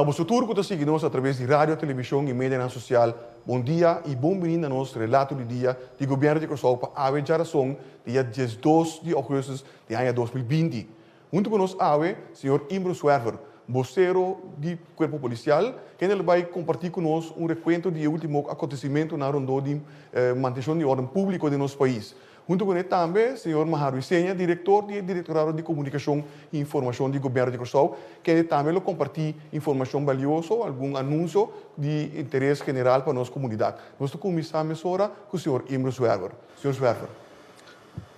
Na boso tur ku ta sigui nos atraves di radio, televishon i medianan sosial, bon dia i bon bini na nos Relato di Dia di Gobièrnu di Kòrsou pa awe djarason, dia 12 di ougùstùs di aña 2020. Huntu ku nos awe, señor Imbro Zwerver, bosero di Kuerpo Polisial, kende lo bai kompartí ku nos un rekuento di e último akontesimentunan rondó di mantenshon di órden públiko den nos pais. Huntu kuné tambe, señor Mahar Ruiseña, direktor di e Direktorado di Komunikashon i Informashon di Gobièrnu di Kòrsou, kende tambe lo kompartí informashon balioso, algun anunsio di interes general pa nos komunidat. Nos ta kuminsá mesora ku señor Imbro Zwerver. Señor Zwerver.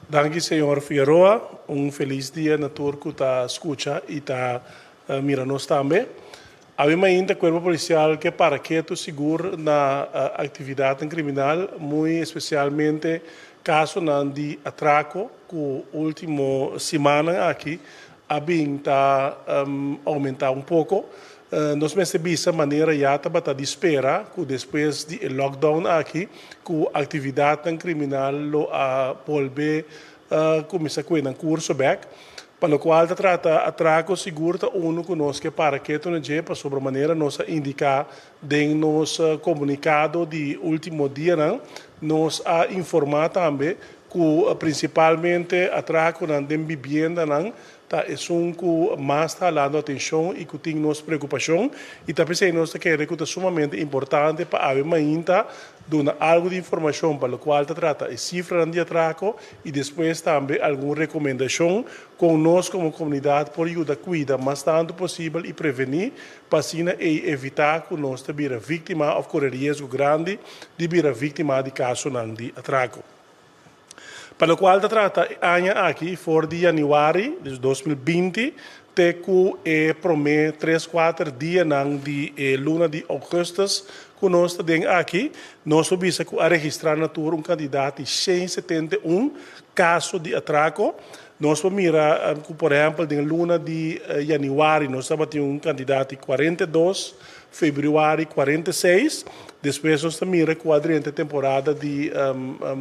Danki señor Figueroa, un felis dia na tur ku ta skucha i ta mira nos tambe. Awe mainta Kuerpo Polisial ke para ketu sigur na aktividatnan kriminal, muy espesialmente kasonan di atrako ku último simannan aki a bin ta oumentá un poko. Nos mester bisa manera ya tabata di spera ku despues di e lockdown aki ku aktividatnan kriminal lo a bolbe kuminsá kue nan kurso bèk. Pa lokual ta trata atrako sigur ta unu ku nos ke para ketu na dje pasobra manera nos a indiká den nos komunikado di último dianan nos a informá tambe ku prinsipalmente atrakonan den bibiendanan ta esun ku mas ta halando atenshon i ku tin nos preokupashon i ta p'esei nos ta kere ku ta sumamente importante pa awe mainta duna algu di informashon pa lokual ta trata e sifranan di atrako i despues tambe algun rekomendashon kon nos komo komunidat por yuda kuida mas tantu posibel i prevení pa asina ei evitá ku nos ta bira víktima òf kore riesgo grandi di bira víktima di kasonan di atrako. Pa lokual ta trata e aña aki for di yanüari di 2020 te ku e promé tres kuater dianan di e luna di ougùstùs ku nos ta den aki, nos por bisa ku a registrá na tur un kantidat di 171 kaso di atrako. Nos por mira ku por ehèmpel den luna di yanüari nos tabatin un kantidat di 42, Februari 46, despues nos ta mira ku a drenta e temporada di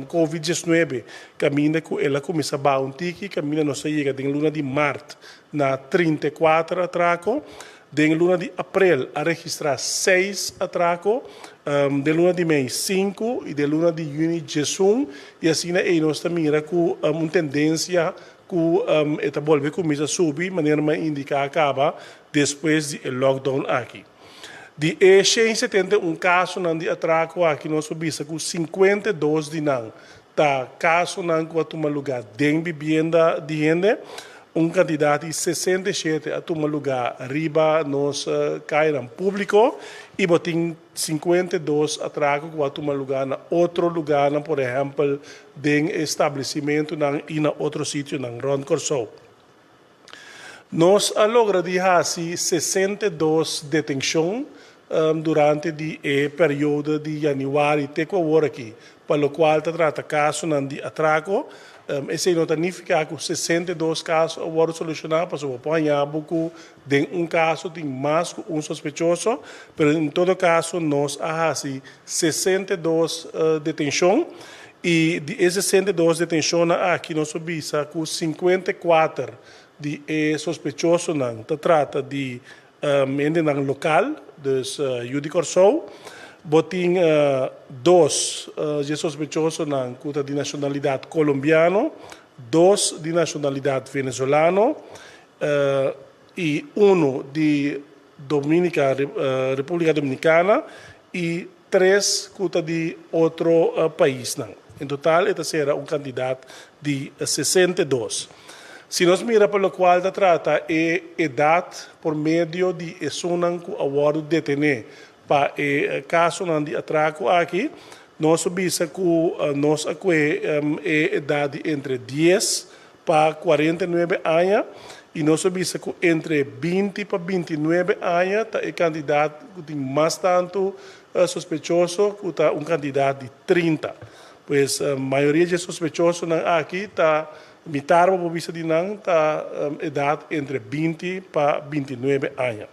Covid 19, kaminda ku el a kuminsá baha un tiki, kaminda nos a yega den luna di mart na 34 atrako, den luna di aprel a registrá seis atrako, den luna di mei sinku i den luna di yüni 11, i asina ei nos ta mira ku un tendensia ku e ta bolbe kuminsá subi manera mi a indiká kaba despues di e lockdown aki. Di e 171 kasonan di atrako aki nos por bisa ku 52 di nan ta kasonan ku a tuma lugá den bibienda di hende, un kantidat di 67 a tuma lugá riba nos kayanan públiko i bo tin 52 atrako ku a tuma lugá na otro lugánan, por ehèmpel den establesimentunan i na otro sitionan rònt Kòrsou. Nos a logra di hasi 62 detenshon durante di e periodo di yanüari te ku awor aki, pa lokual ta trata kasonan di atrako. Esei no ta nifiká ku 62 kaso a wòrdu solushoná, pasobra bo por haña bo ku den un kaso tin mas ku un sospechoso, pero en todo kaso nos a hasi 62 detenshon i di e 62 detenshonnan aki nos por bisa ku 54 di e sospechosonan ta trata di hendenan lokal, dus yu di Kòrsou. Bo tin dos di e sospechosonan ku ta di nashonalidat kolombiano, dos di nashonalidat venezolano i unu di Dominica, Repúblika Dominikana i tres ku ta di otro paisnan. En total e ta sera un kantidat di 62. Si nos mira pa lokual ta trata e edat por medio di esunnan ku a wòrdu detené pa e kasonan di atrako aki, nos a bisa ku nos a kue e edat di entre 10 pa 49 aña i nos a bisa ku entre 20 pa 29 aña ta e kantidat ku tin mas tantu sospechoso, ku ta un kantidat di 30. Pues mayoria di e sospechosonan aki ta mitar bo por bisa di nan ta edat entre 20 pa 29 aña.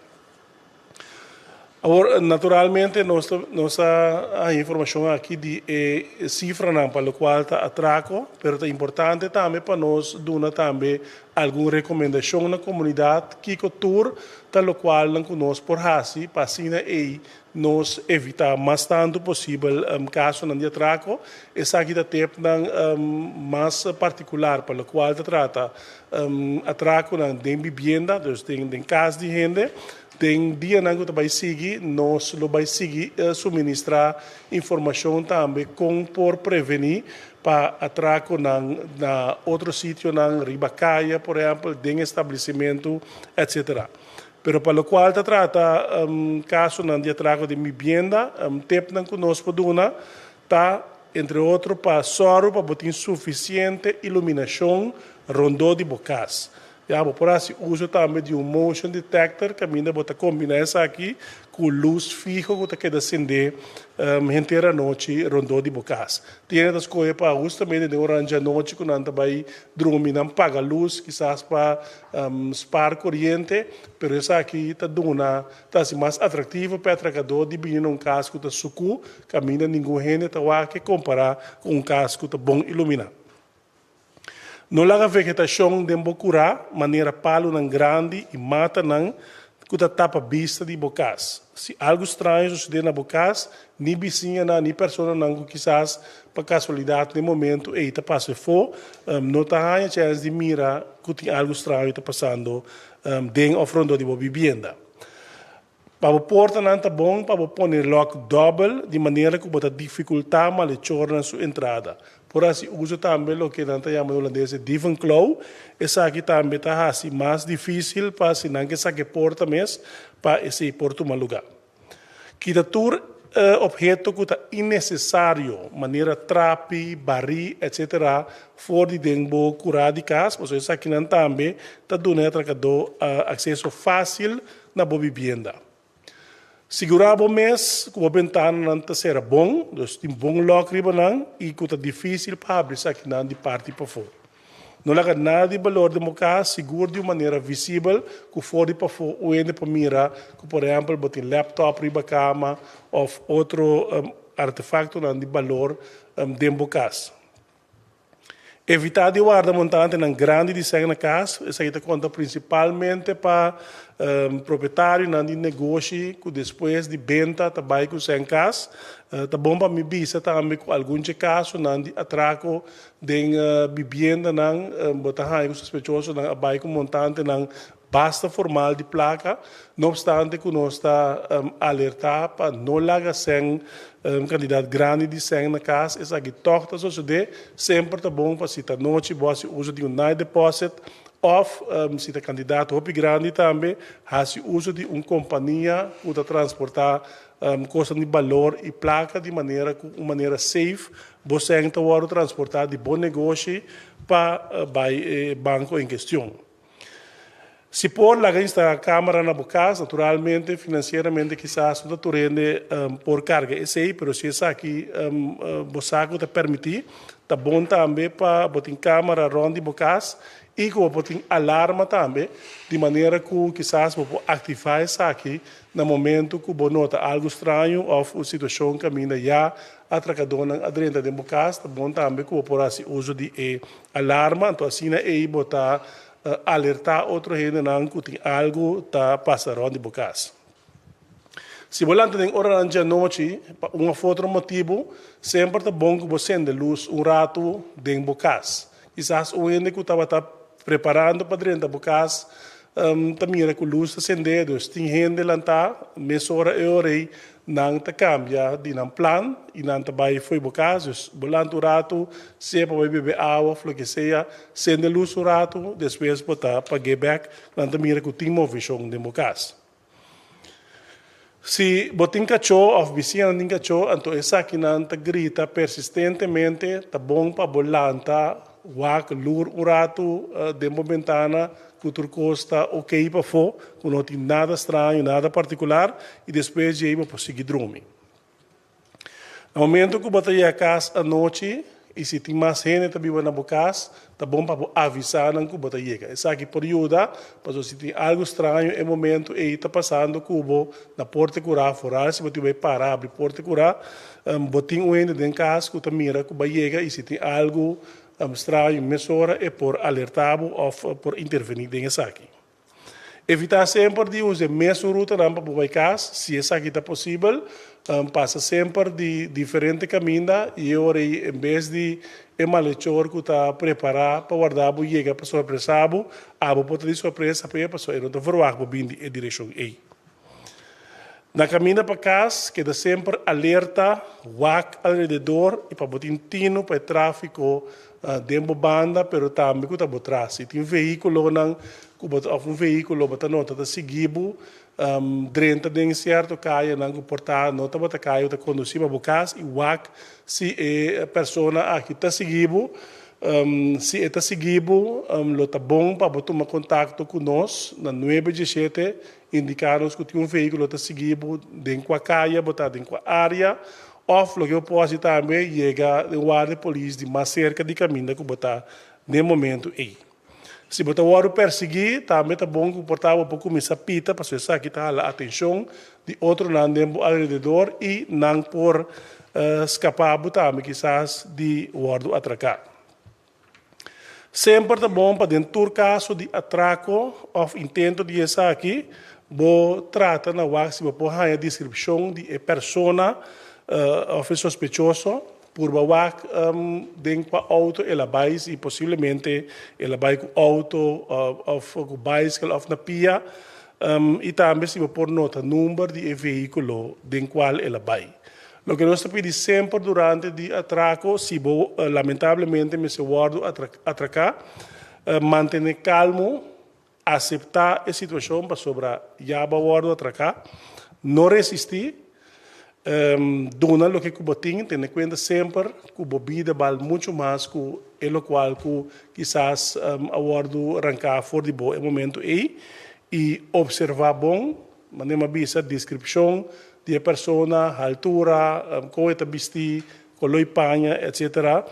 Awor, naturalmente nos ta nos a haña informashon aki di e sifranan pa lokual ta atrako, pero ta importante tambe pa nos duna tambe algun rekomendashon na komunidat kiko tur ta lokualnan ku nos por hasi pa asina ei nos evitá mas tantu posibel kasonan di atrako. Esaki ta tepnan mas partikular pa lokual ta trata atrakonan den bibienda, dus den kas di hende. Den dianan ku ta bai sigui nos lo bai sigui suministrá informashon tambe kon por prevení pa atrakonan na otro sitionan riba kaya por ehèmpel, den establesimentu etsetera. Pero pa lokual ta trata kasonan di atrako den bibienda, tepnan ku nos por duna ta entre otro pa sòru pa bo tin sufisiente iluminashon rondó di bo kas. Ya, bo por hasi uso tambe di un motion detector kaminda bo ta kombiná esaki ku lus fiho ku ta keda sendé henter anochi rondó di bo kas. Tin hende ta skohe pa hustamente den ora djanochi ku nan ta bai drumi nan paga lus kisas pa spar koriente, pero esaki ta duna ta hasi mas atraktivo pa e atrakadó di bini na un kas ku ta sukú kaminda ningun hende ta wak ke kompará ku un kas ku ta bon iluminá. No laga vegetashon den bo kurá, manera palunan grandi i matanan ku ta tapa bista di bo kas. Si algu straño sosodé na bo kas, ni bisiñanan ni personanan ku kisas pa kasualidat n'e momentu ei ta pasa efó, no ta haña chèns di mira ku tin algu straño ta pasando den òf rondó di bo bibienda. Pa bo portanan ta bon pa bo pone lòk dòbel di manera ku bo ta difikultá malechornan su entrada. Por hasi uso tambe loke nan ta yama na hulandes e dievenklauw. Esaki tambe ta hasi mas difísil pa si nan ke saka e porta mes pa esei por tuma lugá. Kita tur opheto ku ta innesesario, manera trapi, barí, etc. For di den bo kurá di kas, pasobra esakinan tambe ta duna e atrakadó akseso fásil na bo bibienda. Sigurá bo mes ku bo bentananan ta sera bon, dus tin bon lòk riba nan i ku ta difísil pa habri esakinan di parti pafó. No laga nada di balor den bo kas, sigur di un manera visibel ku for di pafó un hende por mira ku por ehèmpel bo tin lèptòp riba kama òf otro artefaktonan di balor den bo kas. Evitá di warda montantenan grandi di sèn na kas. Esaki ta konta prinsipalmente pa propietarionan di negoshi ku despues di benta ta bai ku sèn kas. Ta bon pa mi bisa tambe ku algun dje kasonan di atrako den bibiendanan bo ta haña ku sospechosonan a bai ku montantenan Basta formal di plaka, no obstante ku nos ta alertá pa no laga sèn, kantidat grandi di sèn na kas, esaki tòg ta sosodé. Semper ta bon pa si ta nochi bo hasi uso di un night deposit òf si ta kantidat hopi grandi tambe hasi uso di un kompania ku ta transportá kosnan di balor i plaka di manera ku un manera safe bo sèn ta wòrdu transportá di bo negoshi pa bai e banko en kestion. Si por laga instalá kámara na bo kas, naturalmente finansieramente kisas no ta tur hende por karga esei, pero si esaki bo sa ku ta permití, ta bon tambe pa bo tin kámara rònt di bo kas i ku bo por tin alarma tambe, di manera ku kisas bo por aktivá esaki na momentu ku bo nota algu straño òf un situashon kaminda ya atrakadónan a drenta den bo kas, ta bon tambe ku bo por hasi uso di e Alarma, anto asina ei bo ta alertá otro hendenan ku tin algu ta pasa rònt di bo kas. Si bo lanta den oranan djanochi pa un òf otro motibu, semper ta bon ku bo sende lus un ratu den bo kas. Kisas un hende ku tabata preparando pa drenta bo kas ta mira ku lus ta sendé, dus tin hende lantá mesora e ora ei Nan ta kambia di nan plan i nan ta bai fo'i bo kas. Dus bo lanta un ratu, sea pa bai bebe awa of loke sea, sende lus un ratu, despues bo ta pag'é bèk. Nan ta mira ku tin moveshon den bo kas. Si bo tin kachó òf bisiñanan tin kachó, anto esakinan ta grita persistentemente, ta bon pa bo lanta wak lur un ratu den bo bentana Ku tur kos ta okey pafó, ku no tin nada straño, nada partikular, i despues djei bo por sigui drumi. Na momento ku bo ta yega kas anochi, I si tin mas hende ta biba na bo kas, ta bon pa bo avisá nan ku bo ta yega. Esaki por yuda, pasobra si tin algu straño e momentu ei ta pasando ku bo na porta kurá, foral si bo tin bai para abri porta kurá, bo tin un hende den kas ku ta mira ku bo a yega i si tin algu straño mesora e por alertá bo òf por intervení den esaki. Evitá semper di usa e mesun rutanan pa bo bai kas, si esaki ta posibel, pasa semper di diferente kaminda i e ora ei en bes di e malechor ku ta prepará pa warda bo yega pa sorpresá bo, abo por ta di sorpresa pa e pasobra e no ta verwagt bo bin di e direkshon ei. Na kaminda pa kas, keda semper alerta, wak alrededor i pa bo tin tinu pa e tráfiko den bo banda pero tambe ku ta bo tras. Si tin vehíkulonan ku bo ta òf un vehíkulo bo ta nota ta sigui bo, drenta den sierto kayanan ku por ta no tabata kaya ku ta kondusí pa bo kas i wak si e persona aki ta sigui bo. Si e ta sigui bo, lo ta bon pa bo tuma kontakto ku nos na nuebe diesshete. Indiká nos ku tin un vehíkulo ta sigui bo den kua kaya bo ta, den kua área, òf loke bo por hasi tambe, yega den warda di polis di mas serka di kaminda ku bo ta den momentu ei. Si bo ta wòrdu persiguí, tambe ta bon ku por ta bo por kuminsá pita pasobra esaki ta hala atenshon di otronan den bo alrededor i nan por skapá bo tambe kisas di wòrdu atraká. Semper ta bon pa den tur kaso di atrako òf intento di esaki, bo trata na wak si bo por haña deskripshon di e persona òf e sospechoso, purba wak den kua outo el a bai, si posiblemente el a bai ku outo òf ku baiskel òf na pia, i tambe si bo por nota number di e vehíkulo den kual el a bai. Loke nos ta pidi semper durante di atrako, si bo lamentablemente mester wòrdu atraká, mantené kalmu, aseptá e situashon pasobra ya bo a wòrdu atraká, no resistí, duna loke ku bo tin, tene kuenta semper ku bo bida bal muchu mas ku e lokual ku kisas a wòrdu ranká for di bo e momentu ei, i opservá bon. Manera mi a bisa, deskripshon di e persona, haltura, kon e ta bistí, koló i paña, etsetera.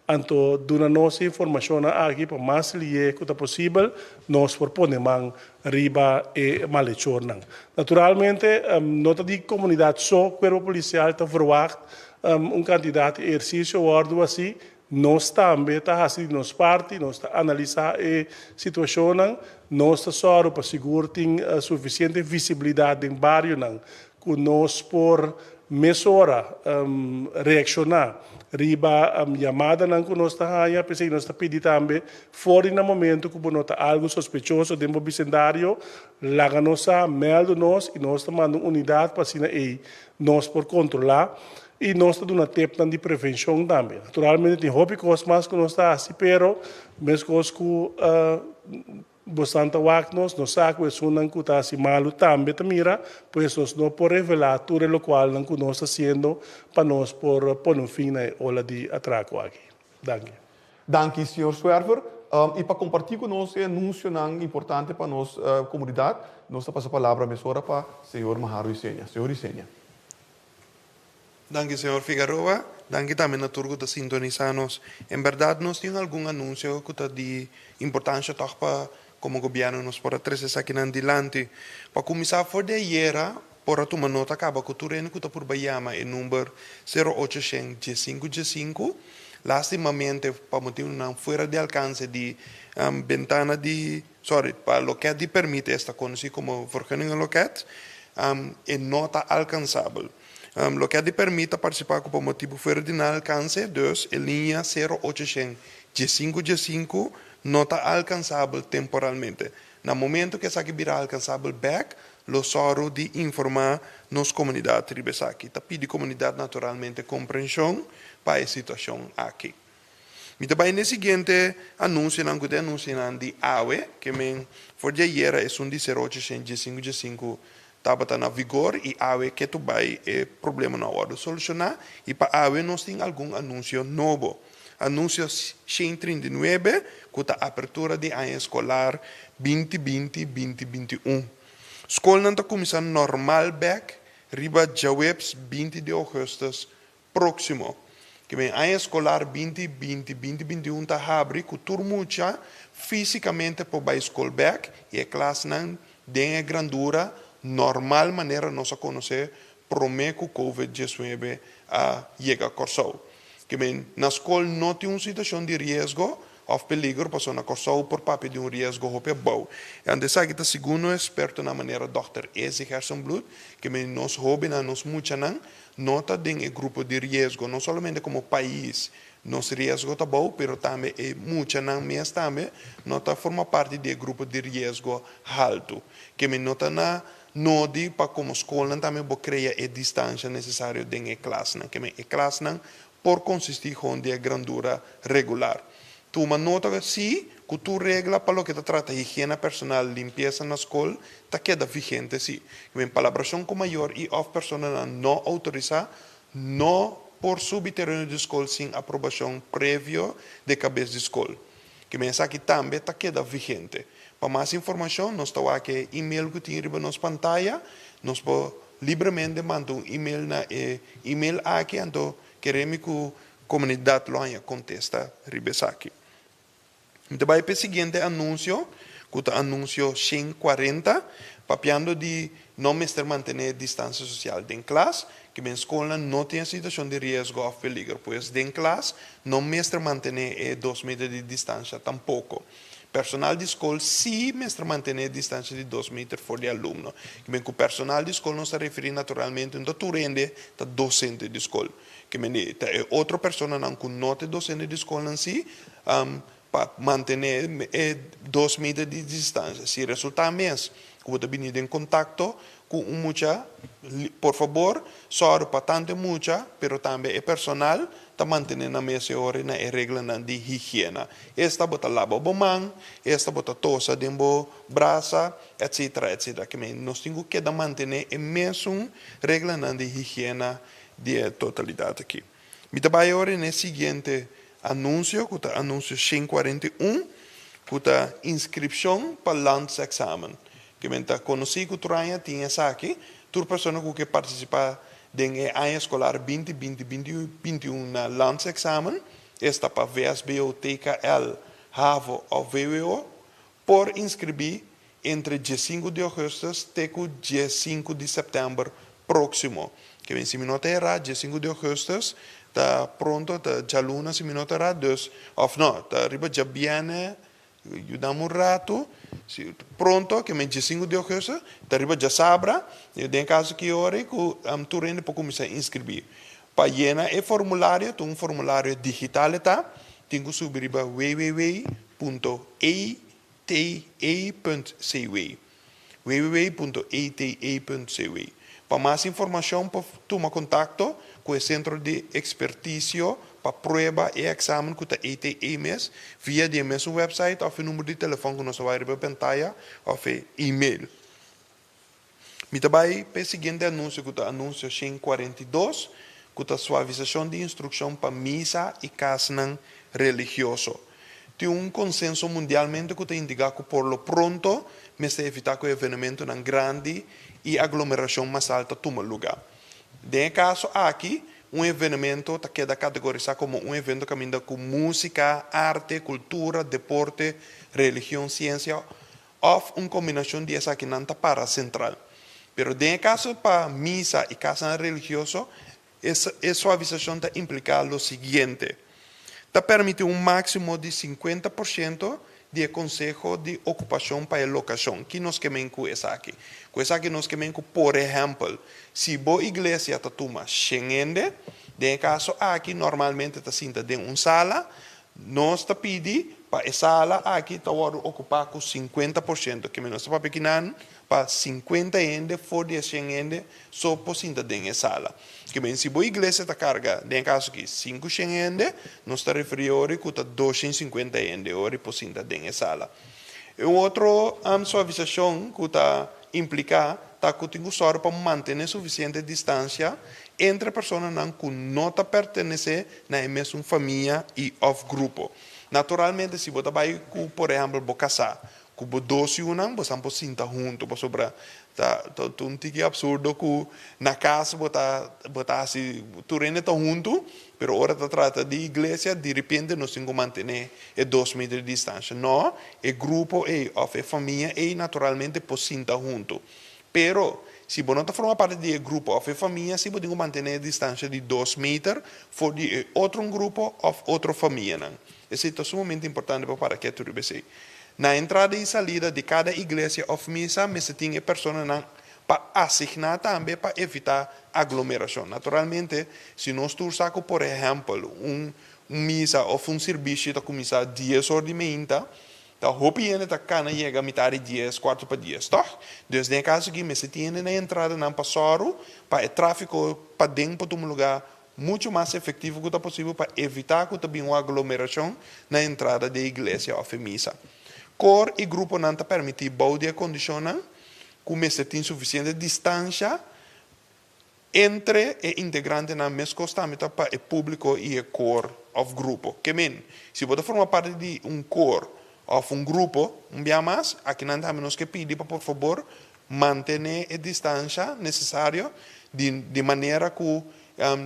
Anto duna nos e informashonnan aki pa mas lié ku ta posibel nos por pone man riba e malechornan. Naturalmente, no ta di komunidat so Kuerpo Polisial ta verwagt un kantidat di ehersisio wòrdu hasí. Nos tambe ta hasi di nos parti, nos ta analisá e situashonnan, nos ta sòru pa sigur tin sufisiente visibilidat den barionan ku nos por mesora reakshoná riba yamadanan ku nos ta haña. P'esei nos ta pidi tambe for di na momentu ku bo nota algu sospechoso den bo bisendario, laga nos sa, mèldu nos i nos ta manda un unidat pa asina ei nos por kontrolá I nos ta duna tepnan di prevenshon tambe. Naturalmente tin hopi kos mas ku nos ta hasi, pero meskos ku bosan ta wak nos, nos sa ku esunnan ku ta hasi malu tambe ta mira, pues nos no por revelá tur e lokualnan ku nos ta hasiendo pa nos por pone un fin na e ola di atrako aki. Danki. Danki señor Zwerver. I pa kompartí ku nos e anunsionan importante pa nos komunidat, nos ta pasa palabra mesora pa señor Maharo Isenia. Señor Isenia. Danki señor Figaroa. Danki tambe na tur ku ta sintonisá nos. En bèrdat nos tin algun anunsio ku ta di importansha tòg pa komo gobièrnu nos por a trese esakinan dilanti. Pa kuminsá for di ayera por a tuma nota kaba ku tur hende ku ta purba yama e number sero ocho shen diesinku diesinku lastimamente pa motibunan fuera di alkanse di bentana di sorry pa lokèt di pèrmit esta konosí komo vergunningenloket e no ta alkansabel. Loke di permit ta partisipá ku pa motibu fuera di nan alkanse, dus e liña sero ocho shen diesinku diesinku no ta alkansabel temporalmente. Na momento ku esaki bira alkansabel bèk, lo sòru di informá nos komunidat riba esaki. Ta pidi komunidat naturalmente komprenshon pa e situashon aki. Mi ta bai n'e siguiente anunsionan ku ta e anunsionan di awe, ke men for di ayera esun di sero ocho shen diesinku diesinku tabata na vigor i awe ke tu bai e problema no a wòrdu solushoná i pa awe nos tin algun anunsio nobo. Anunsio 139 ku ta apertura di aña eskolar binti binti, binti 21. Skolnan ta kuminsá normal bèk riba djaweps 20 di ougùstùs próksimo. Ke men aña eskolar 2020, 2021 ta habri ku tur mucha físikamente por bai skol bèk i e klasnan den e grandura normal manera nos a konosé promé ku Covid-19 a yega Kòrsou. Ke men na skol no tin un situashon di riesgo òf peligro pasobra na Kòrsou por papia di un riesgo hopi abou. Anto esaki ta segun un ekspertonan manera dòkter Ezzy Gerstenbluth, ke men nos hóbennan, nos muchanan no ta den e grupo di riesgo, no solamente komo pais nos riesgo ta abou, pero tambe e muchanan mes tambe no ta forma parti di e grupo di riesgo haltu. Ke men no ta na nodi pa komo skolnan tambe bo krea e distansha nesesario den e klasnan. Ke men e klasnan por konsistí hon di e grandura regular. Tuma nota si ku tur regla pa loke ta trata higiena personal, limpiesa na skol ta keda vigente si. Ke men palabrashon ku mayor i òf personanan no outorisá no por subi tereno di skol sin aprobashon previo di kabes di skol. Ke men esaki tambe ta keda vigente. Pa mas informashon nos ta wak e email ku tin riba nos pantaya. Nos por libremente manda un email na e email aki anto keremi ku komunidat lo haña kontesta riba esaki. Mi ta bai pa e siguiente anunsio, ku ta anunsio 140, papiando di no mester mantené distansia sosial den klas, ke men skolnan no tin e situashon di riesgo òf peliger, pues den klas no mester mantené e 2 meter di distansia tampoko. Personal di skol sí mester mantené distansia di 2 meter for di alumno. Ke men ku personal di skol nos ta referí naturalmente no ta tur hende ta dosente di skol. Ke men ta e otro personanan ku no ta dosente di skolnan sí pa mantené e 2 meter di distansia. Si resultá mes ku bo ta bini den kontakto ku un mucha, por fabor, sòru pa tantu e mucha, pero tambe e personal ta mantené nan mes e ora na e reglanan di higiena. Esta bo ta laba bo man, esta bo ta tosa den bo brasa, etcetera, etcetera. Ke men nos tin ku keda mantené e mesun reglanan di higiena di e totalidat aki. Mi ta bai awor na e siguiente anunsio, ku ta anunsio 141, ku ta inskripshon pa landsexamen. Ke men ta konosí ku tur aña tin esaki, tur persona ku ke partisipá den e aña eskolar 2020, 2021 na landsexamen, esta pa VSBO, TKL, HAVO òf VWO, por inskribí entre 5 di ougùstùs te ku 5 di sèptèmber próksimo. Ke men si mi no ta erá, 5 di ougùstùs ta pronto, ta djaluna si mi no ta erá, dus, òf no, ta riba djabièrnè, yuda mi un ratu, si, pronto, ke men 5 di ougùstùs, ta riba djasabra, den kaso ki ora ku tur hende por kuminsá inskribí. Pa yena e formulario, ta un formulario digital ta, tin ku subi riba www.eta.cw, www.eta.cw. Pa mas informashon, por tuma kontakto ku e Sentro di Ekspertisio pa prueba i eksamen ku ta ETA mes, via di e mesun website òf e number di telefòn ku nos ta wak riba pantaya òf e email. Mi ta bai pa e siguiente anunsio ku ta anunsio 142, ku ta suavisashon di instrukshon pa misa i kasnan religioso. Tin un konsenso mundialmente ku ta indiká ku por lo pronto mester evitá ku evenementonan grandi i aglomerashon masal ta tuma lugá. Den e kaso aki, un evenemento ta keda kategorisá komo un evento kaminda ku músika, arte, kultura, deporte, religion, siensia òf un kombinashon di esakinan ta para sentral. Pero den e kaso pa misa i kasnan religioso, e suavisashon ta impliká lo siguiente. Ta permití un máksimo di 50% di e konseho di okupashon pa e lokashon. Ki nos ke men ku esaki? Ku esaki nos ke men ku, por ehèmpel, si bo iglesia ta tuma 100 hende, den e kaso aki normalmente ta sinta den un sala, nos ta pidi pa e sala aki ta wòrdu okupá ku 50%. Ke men nos ta papia kinan pa 50 hende for di e 100 hende so por sinta den e sala. Ke men si bo iglesia ta karga, den e kaso aki, 500 hende, nos ta referí ori ku ta 250 hende ori por sinta den e sala. E un otro suavisashon ku ta impliká ta ku tin ku sòru pa mantené sufisiente distansia entre personanan ku no ta pertenesé na e mesun famia i òf grupo. Naturalmente, si bo ta bai ku, por ehèmpel, bo kasá ku bo dos yunan, bo por sinta huntu, pasobra Ta ta un tiki absurdo ku na kas bo ta bo ta hasi tur hende ta huntu, pero ora ta trata di iglesia diripiente nos tin ku mantené e dos meter di distansha. No, e grupo ei òf e famia ei naturalmente por sinta huntu. Pero si bo no ta forma parti di e grupo òf e famia si bo tin ku mantené e distansha di dos meter for di e otro un grupo òf otro famianan. Esei ta sumamente importante pa para ketu riba esei. Na entrada i salida di kada iglesia òf misa mester tin e personanan pa asigná tambe pa evitá aglomerashon. Naturalmente, si nos tur sa ku por ehèmpel un misa òf un sirbishi ta kuminsá dies or di meinta, ta hopi hende ta kana yega mitar di dies, kuarto pa dies, tòg? Dus den e kaso aki mester tin hende na entradanan pa sòru pa e tráfiko paden por tuma lugá Muchu mas efektivo ku ta posibel pa evitá ku ta bin un aglomerashon na entrada di e iglesia òf e misa. Kor i gruponan ta permití bou di e kondishonnan ku mester tin sufisiente distansha entre e integrantenan meskos tambe ta pa e públiko i e kor òf grupo. Ke men, si bo ta forma parti di un kor òf un grupo, un bia mas, akinan tambe nos ke pidi pa por fabor Mantené e distansha nesesario di di manera ku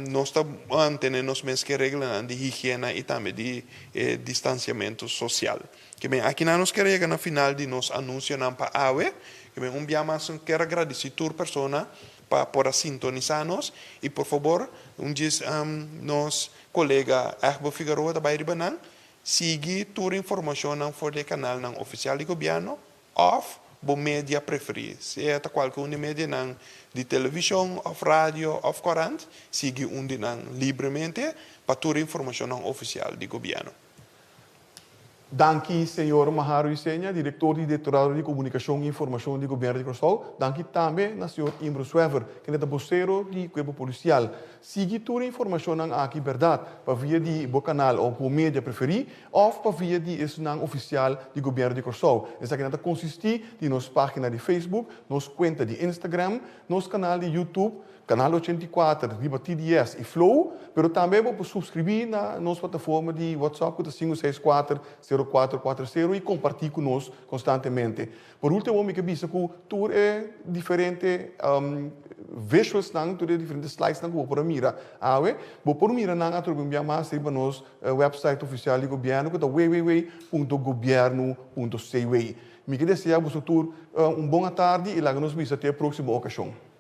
nos ta mantené nos mes ku e reglanan di higiena i tambe di e distansiamentu sosial. Ke men akinan nos kier yega na final di nos anunsionan pa awe. Ke men un bia mas nos kier a gradisí tur persona pa por a sintonisá nos i por fabor un djis nos kolega Egbo Figaroa ta bai riba nan sigui tur informashonnan for di e kanalnan ofisial di gobièrnu Òf bo media preferí, sea ta kualke un di medianan di televishon òf radio òf korant, sigui un di nan libremente pa tur informashonnan ofisial di gobièrnu. Danki señor Maharo Isenia, Direktor di Direktorado di Komunikashon i Informashon di Gobièrnu di Kòrsou. Danki tambe na señor Imbro Suever, kende ta bosero di Kuerpo Polisial. Sigui tur e informashonnan aki bèrdat pa via di bo kanal òf bo media preferí. Òf pa via di esnan ofisial di Gobièrnu di Kòrsou. Esakinan ta konsistí di nos página di Facebook, nos kuenta di Instagram, nos kanal di YouTube, Kanal 84 riba TDS i Flow, pero tambe bo por suskribí na nos plataforma di WhatsApp ku ta sinku seis kuater, sero kuater kuater sero i kompartí ku nos konstantemente. Por último mi ke bisa ku tur e diferente visualsnan, tur e diferente slidesnan ku bo por a mira awe, bo por mira nan atrobe un bia mas riba nos website ofisial di gobièrnu ku ta www.gobiernu.cw. Mi ke desea boso tur un bon atardi i laga nos bisa te e próksimo okashon.